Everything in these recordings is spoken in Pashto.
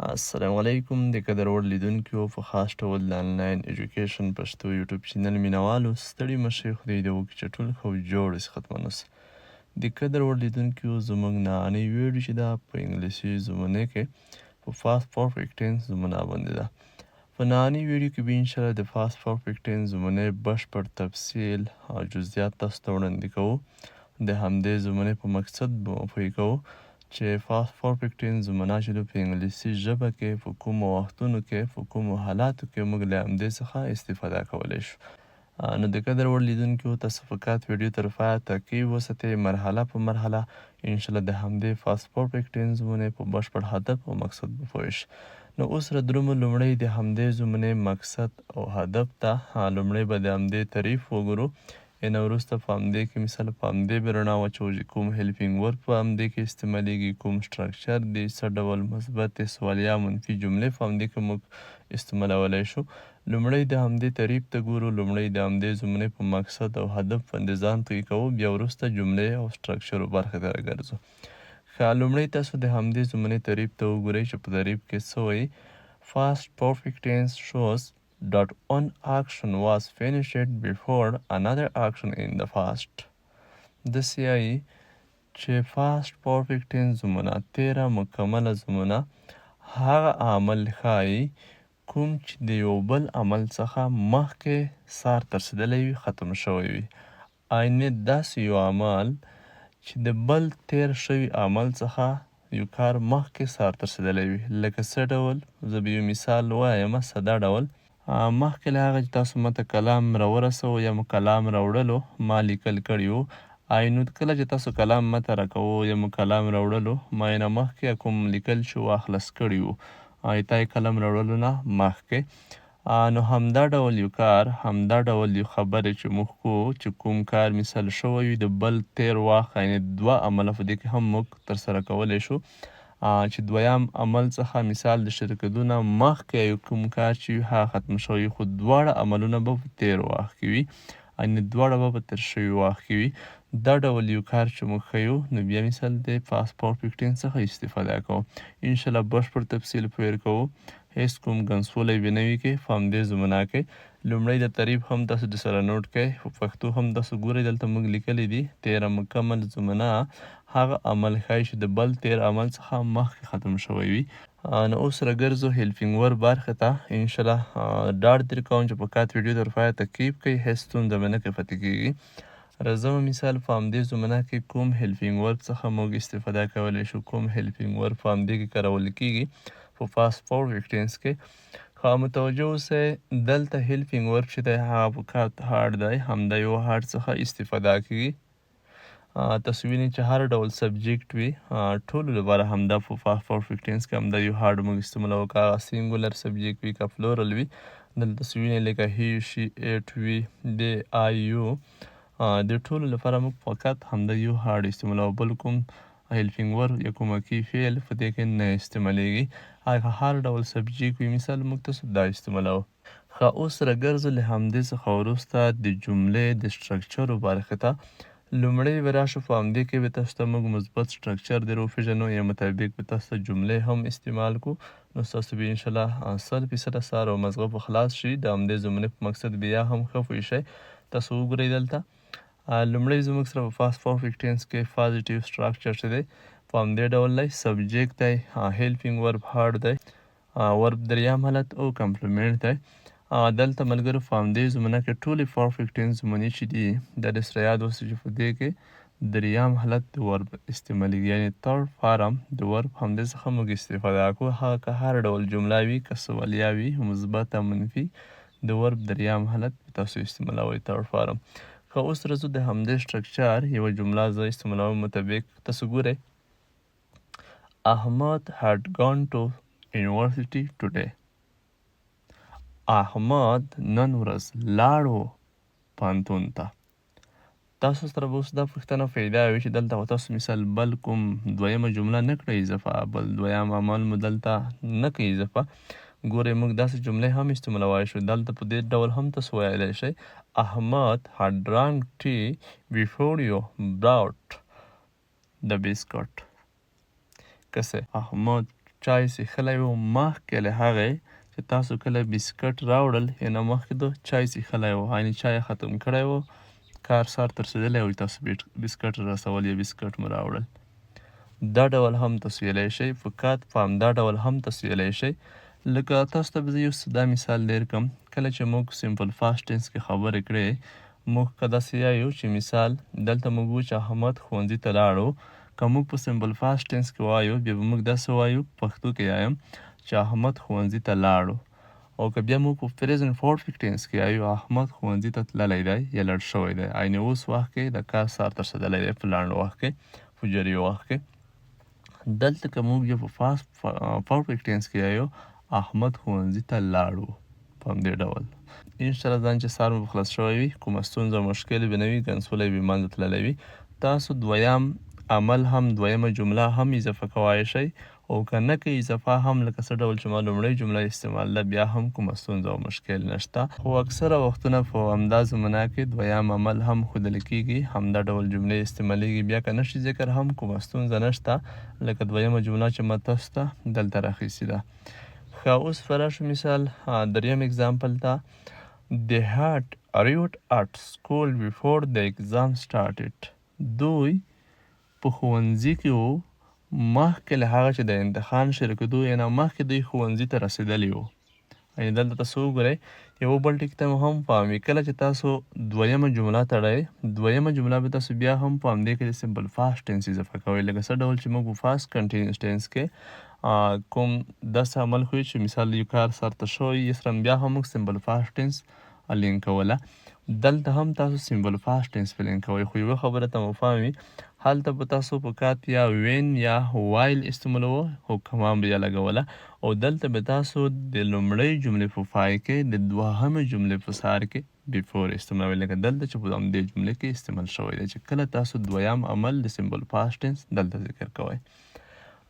السلام علیکم د قدر وړ لیدونکو، په خاص ډول د انلاین ایجوکیشن پښتو یوټیوب چینل مینوالو، ستړي مشي، خدای دې وکړي چې ټول ښه او جوړ صحتمند اوسئ. د قدر وړ لیدونکو، زموږ نننۍ ویډیو چې ده، په انګلیسي زمونه کې په past perfect tense زمونه باندې ده. په نننۍ ویډیو کې به انشاءالله د past perfect tense زمونه بشپړ تفصیل او جزئیات تاسو ته وړاندې کوو. د همدې زمونې په مقصد به پوه کوو چې past perfect tense زمونه چې په انګلیسي ژبه کې په کومو وختونو کې، په کومو حالاتو کې موږ له همدې څخه استفاده کولی شو. نو د قدر وړ لیدونکو، تاسو فقط ویډیو تر پایه تعقیب وساتئ. مرحله په مرحله انشاءالله د همدې past perfect tense زمونې په بشپړ هدف او مقصد به پوه شئ. نو اوس را درومو لومړی د همدې زمونې مقصد او هدف ته. لومړی به د همدې تعریف وګورو، ان وروسته په همدې کې مثال په همدې به رڼا واچوو چې کوم helping verb په همدې کې استعمالیږي، کوم structure دی، څه ډول مثبت، سوالیه، منفي جملې په همدې کې موږ استعمالولی شو. لومړی د همدې تعریف ته ګورو، لومړی د همدې زمونې په مقصد او هدف باندې ځان پوه کوو، بیا وروسته جملې او structure برخې ته راګرځو. ښه، لومړی تاسو د همدې زمونې تعریف ته وګورئ چې په تعریف کې څه وایي. Past perfect tense shows that one action was finished before another action in the past. داسې وایي چې past perfect tense زمونه، تیره مکمله زمونه، هغه عمل ښایي کوم چې د یو بل عمل څخه مخکې سر ته رسېدلی وي، ختم شوی وي. عینې داسې یو عمل چې د بل تیر شوي عمل څخه یو کار مخکې سر ته رسېدلی وي. لکه څه ډول؟ زه به یو مثال وایم. ساده ډول، مخکې له هغه چې تاسو ماته کلام راورسوو یا مو کلام راوړلو، ما لیکل کړي وو. نو کله چې تاسو کلام ماته راکوو یا مو کلام راوړلو، ما یې نه مخکې کوم لیکل چې وو خلاص کړي وو، تا یې قلم راوړلو نه مخکې. نو همدا ډول یو کار، همدا ډول یو خبرې چې موږ کوو چې کوم کار مثال شوی وي د بل تیر وخت، یعنې دوه عمله په دې کې هم موږ ترسره کولی شو چې دویم عمل څخه مثال د شرکتو نه مخکې یو کوم کار چې وي، هغه ختم شوی، خو دواړه عملونه به په تیر وخت کې وي، یعنې دواړه به په تیر شوي وخت کې وي. دا ډول یو کار چې موږ ښیو، نو بیا مثال د past perfect tense څخه استفاده کوو. انشاءالله بشپړ تفصیل په کوو، هیڅ کوم ګنسولی به نه وي کې په همدې زمونه کې. لومړی د تعریف هم تاسو د سره نوټ کړئ، په پښتو هم تاسو ګورئ، دلته موږ لیکلي دي: تیره مکمل زمونه هغه عمل ښایي چې د بل تیر عمل څخه مخکې ختم شوی وي. نو اوس راګرځو helping verb برخې ته. انشاءالله ډاډ در کوم چې فقط ویډیو تر پایه تعقیب کړئ، هیڅ ستونزه به نه کې پاتې کېږي. راځم مثال په همدې زمونه کې کوم helping verb څخه موږ استفاده کولی شو، کوم helping verb په همدې کې کارول کېږي په past perfect tense کې. ښه، متوجه اوسئ، دلته helping verb چې دی، هغه فقط had دی. همدا یو had څخه استفاده کېږي. تاسو وینئ چې هر ډول subject وي، ټولو لپاره همدا په past perfect tense کې همدا یو had موږ استعمالوو، که هغه singular subject وي که plural وي. دلته تاسو وینئ لکه he، she، it، we، they، I، you، د ټولو لپاره موږ فقط همدا یو had استعمالوو. بل کوم helping verb یا کومکی فعل په دې کې نه استعمالیږي. هغه هر ډول subject وي، مثال موږ تاسو دا استعمالوو. ښه، اوس راګرځو له همدې څخه وروسته د جملې د structure برخې ته. لومړی به راشو، په همدې کې به تاسو ته موږ مثبت structure در وپېژنو، یا مطابق به تاسو ته جملې هم استعمال کو، نو ستاسو به انشاءالله 100% سر او مزغه به خلاص شي، د همدې زمونې په مقصد بیا هم ښه پوه شئ. تاسو وګورئ، دلته لومړی زموږ سره په past perfect tense کې positive structure چې دی، په همدې ډول دی: subject دی، helping verb had دی، verb دریم حالت او complement دی. دلته ملګرو، په همدې زمونه کې ټولې perfect tense زمونې چې دي، دا د سره یاد اوسئ چې په دې کې دریم حالت د verb استعمالیږي، یعنې third form د verb همدې څخه موږ استفاده کوو. هغه که هر ډول جمله وي، که سوالیه وي، مثبت، منفي، د verb دریم حالت تاسو استعمالوئ، third form. که اوس راځو د همدې structure یوه جمله زه استعمالوم مطابق، تاسو ګورئ: احمد had gone to university today. احمد نن ورځ لاړو پوهنتون ته. تاسو سره به اوس دا پوښتنه پیدا وي چې دلته خو تاسو مثال بل کوم دویمه جمله نه کړئ اضافه، بل دویم عمل مو دلته نه کړئ اضافه. ګورئ، موږ داسې جملې هم استعمالوای شو. دلته په دې ډول هم تاسو ویلی شئ: احمد had drank tea before you brought the biscuit. که څه احمد چای څښلی و مخکې له هغې چې تاسو کله بسکټ راوړل، یعنی مخکې ده چای څښلی و، یعنی چای ختم کړی و، کار سر ته رسېدلی و، تاسو بسکټ رسول یا بسکټ مو راوړل. دا ډول هم تاسو ویلی شئ، فقط په همدا ډول هم تاسو ویلی شئ. لکه تاسو ته به زه یو ساده مثال درکړم. کله چې موږ simple past tense کې خبرې کړې، موږ که داسې یایو چې مثال دلته موږ وو چې احمد ښوونځي ته لاړو، که موږ په simple past tense کې وایو بیا به موږ داسې وایو، پښتو کې یایم چې احمد ښوونځي ته لاړو. او که بیا موږ په present perfect tense کې یایو، احمد ښوونځي ته تللی دی یا لاړ شوی دی، عین اوس وخت کې د کار سر ته رسېدلی دی، په لنډ وخت کې، په جري وخت کې. دلته که موږ بیا په past perfect tense کې یایو، احمد ښوونځي ته لاړو، په همدې ډول. انشاءالله ځان چې سار مو خلاص شوی وي، کومه ستونزه او مشکل به نه وي، ګنسولی به منځه تللی وي. تاسو دویم عمل هم، دویمه جمله هم اضافه کوای شئ، او که نه کوي اضافه هم، لکه څه ډول چې ما لومړۍ جمله استعمال ده، بیا هم کومه ستونزه او مشکل نشته. خو اکثره وختونه په همدا زمانه کې دویم عمل هم ښودل کېږي، همدا ډول جملې استعمالیږي. بیا که نشي ذکر هم کومه ستونزه نشته، لکه دویمه جمله چې ما تاسو ته دلته راخیستې ده. ښه، اوس به راشو مثال دریم example ته. They had arrived at school before the exam started. دوی په ښوونځي کې وو مخکې له هغه چې د امتحان شروع کېدو، یعنی مخکې دوی ښوونځي ته رسېدلي وو. یعنی دلته تاسو وګورئ، یو بل ټکي ته مو هم پام وي، کله چې تاسو دویمه جمله تړئ، دویمه جمله به تاسو بیا هم په همدې کې د simple past tense اضافه کوئ. لکه څه ډول چې موږ په past continuous tense کې کوم داسې عمل ښیو چې مثال یو کار سرته شوی یې، سره بیا هم موږ simple past tense link کوله، دلته هم تاسو simple past tense په لینک کوئ. خو یوه خبره ته مو پام وي، هلته به تاسو په کات یا when یا while استعمالوو، خو کما به یې لګوله، او دلته به تاسو د لومړۍ جملې په پای کې د دوهمې جملې په سر کې before استعمالوئ، لکه دلته چې په همدې جملې کې استعمال شوی دی، چې کله تاسو دویم عمل د simple past tense دلته ذکر کوئ.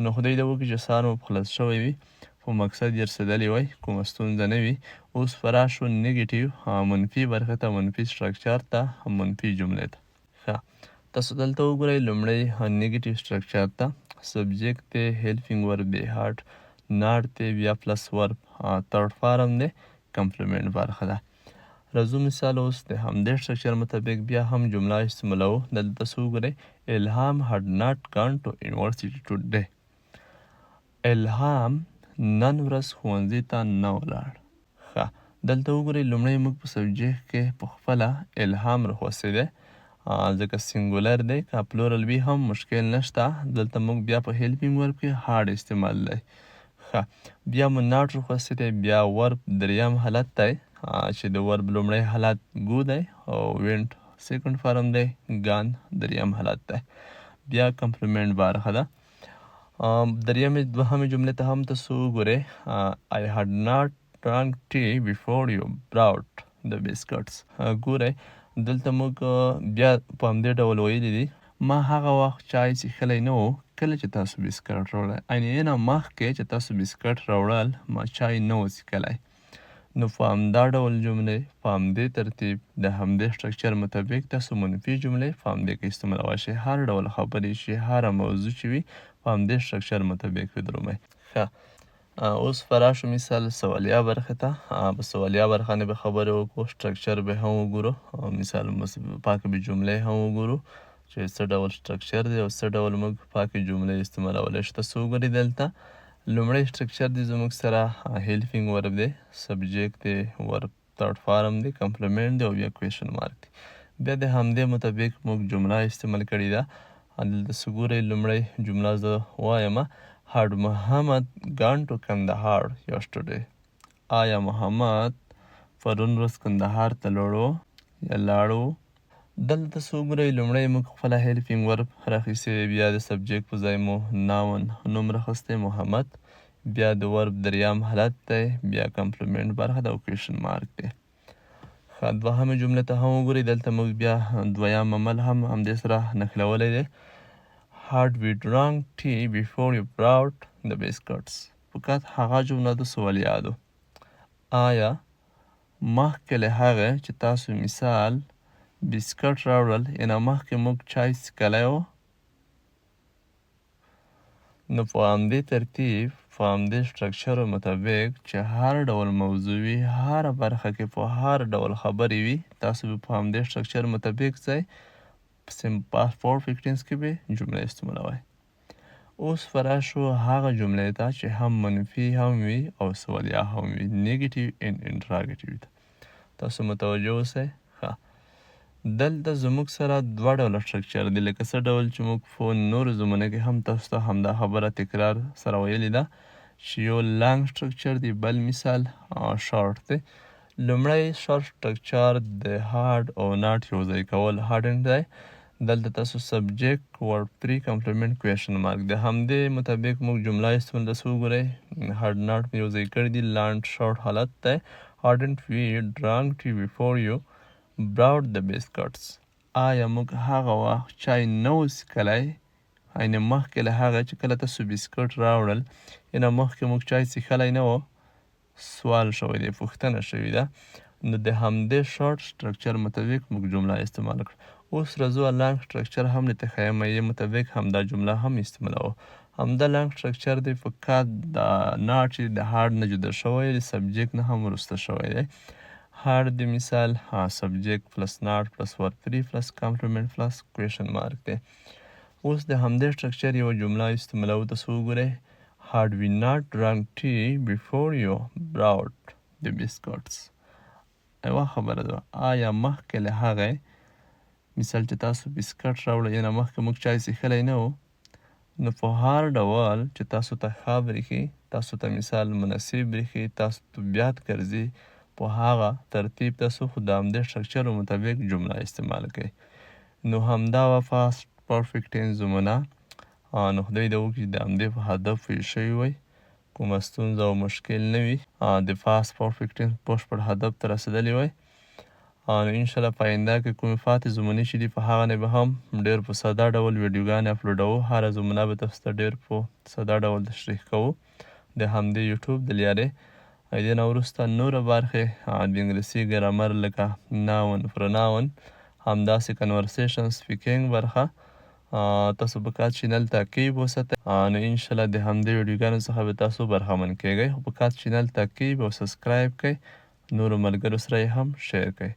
نو خدای دې وکړي چې سار مو خلاص شوی وي، په مقصد یې رسېدلی وای، کومه ستونزه نه وي. اوس به راشو negative، منفي برخې ته، منفي structure ته، منفي جملې ته. ښه، تاسو دلته وګورئ لومړی negative structure ته. subject دی، helping verb دی had، not دی، بیا plus verb third form دی، complement برخه ده. راځو مثال اوس د همدې structure مطابق بیا هم جمله استعمالوو. دلته تاسو وګورئ، الهام had not gone to university today. الهام نن ورځ ښوونځي ته نه ولاړ. ښه، دلته وګورئ، لومړی موږ په subject کې په خپله الهام راخوستی دی، ځکه singular دی، که plural وي هم مشکل نشته. دلته موږ بیا په helping verb کې had استعمال دی. ښه، بیا مو not راخوستی دی، بیا verb دریم حالت دی، چې د verb لومړی حالت go دی او went second form دی، gone دریم حالت دی، بیا complement برخه ده. دریمې دوهمې جملې ته هم تاسو وګورئ، I had not drank tea before you brought the biscuits. ګورئ، دلته موږ بیا په همدې ډول ویلي دي، ما هغه وخت چای څښلی نه و کله چې تاسو بسکټ راوړل، یعنې نه مخکې چې تاسو بسکټ راوړل ما چای نه و څښلی. نو په همدا ډول جملې، په همدې ترتیب، د همدې structure مطابق تاسو منفي جملې په همدې کې استعمالولی شئ. هر ډول خبرې چې هره موضوع چې وي، په همدې structure مطابق ودرومئ. ښه، اوس به راشو مثال سوالیه برخې ته. په سوالیه برخه باندې به خبرې وکړو، structure به هم وګورو، مثال پاکې به جملې هم وګورو چې څه ډول structure دی او څه ډول موږ پاکې جملې استعمالولی شو. تاسو وګورئ، دلته لومړی structure دی زموږ سره، helping verb دی، subject دی، verb third form دی، complement دی او بیا question mark دی. بیا د همدې مطابق موږ جمله استعمال کړې ده. دلته څه ګورئ، لومړی جمله زه وایم، Had Muhammad gone to Kandahar yesterday؟ آیا محمد پرون ورځ کندهار ته لاړو یا لاړو؟ دلته تاسو وګورئ، لومړی موږ خپله helping verb راخیستې، بیا د subject په ځای مو noun نوم راخیستی محمد، بیا د verb دریم حالت دی، بیا complement برخه ده او question mark دی. ښه، دوهمې جملې ته هم وګورئ، دلته موږ بیا دویم عمل هم همدې سره نښلولی دی. Had we drunk tea before you brought the biscuits؟ فقط هغه جمله د سوالیه ده، آیا مخکې له هغه چې تاسو مثال بسکټ راوړل، یعنی مخکې موږ چای څښلی و؟ نو په همدې ترتیب، په په همدې سټرکچر مطابق چې هر ډول موضوع وي، هره برخه کې په هر ډول خبرې وي، تاسو به په همدې سټرکچر مطابق ځای په past perfect tense کې به جمله استعمالوئ. اوس به راشو هغه جملې ته چې هم منفي هم وي او سوالیه هم وي، negative and interrogative ته تاسو متوجه اوسئ. ښه، دلته زموږ سره دوه ډوله سټرکچر دی، لکه څه ډول چې موږ په نورو زمونه کې هم تاسو ته همدا خبره تکرار سره ویلې ده چې یو long structure دی، بل مثال شارټ دی. لومړی شارټ سټرکچر د had او not یو ځای کول، hadn't دی. دلته تاسو subject، verb 3، complement، question mark. د همدې مطابق موږ جمله استعمال، تاسو وګورئ، had not یو ځای کړی دی، لنډ شارټ حالت دی. Hadn't we drunk tea before you brought the biscuits؟ آیا موږ هغه وخت چای نه و څښلی، یعنې مخکې له هغه چې کله تاسو بسکټ راوړل، یعنې مخکې موږ چای څښلی نه و؟ سوال شوی دی، پوښتنه شوې ده. نو د همدې شارټ سټرکچر مطابق موږ جمله استعمال کړه. اوس راځو long structure هم درته ښیم، یې مطابق همدا جمله هم استعمالوو. همدا long structure دی، فقط د not چې د had نه جدا شوی، د subject نه هم وروسته شوی دی. Had د مثال subject plus not plus verb 3 plus complement plus question mark دی. اوس د همدې سټرکچر یوه جمله استعمالوو، تاسو وګورئ. Had we not drunk tea before you brought the biscuits؟ یوه خبره ده، آیا مخکې له هغې مثال چې تاسو بسکټ راوړئ، یعنې مخکې موږ چای څښلی نه و؟ نو په هر ډول چې تاسو ته ښه برېښي، تاسو ته مثال مناسب برېښي، تاسو ته بیات ګرځي، په هغه ترتیب تاسو خو د همدې سټرکچر مطابق جمله استعمال کړئ. نو همدا وه past perfect tense زمونه. نو خدای دې وکړي د همدې په هدف پوه شوي وئ، کومه ستونزه او مشکل نه وي، د past perfect tense بشپړ هدف ته رسېدلی وئ. نو انشاءالله په آینده کې کومې پاتې زمونې چې دي، په هغه نه به هم ډېر په ساده ډول ویډیوګانې اپلوډوو. هره زمونه به تاسو ته ډېر په ساده ډول تشریح کوو د همدې یوټیوب د لیارې. دې نه وروسته نوره برخې د انګلیسي ګرامر لکه noun، pronoun، همداسې conversation، speaking برخه تاسو په کار channel تعقیب وساتئ. نو انشاءالله د همدې ویډیوګانو څخه به تاسو برخمن کیږئ، خو په کار channel تعقیب او subscribe کړئ، نورو ملګرو سره یې هم share کړئ.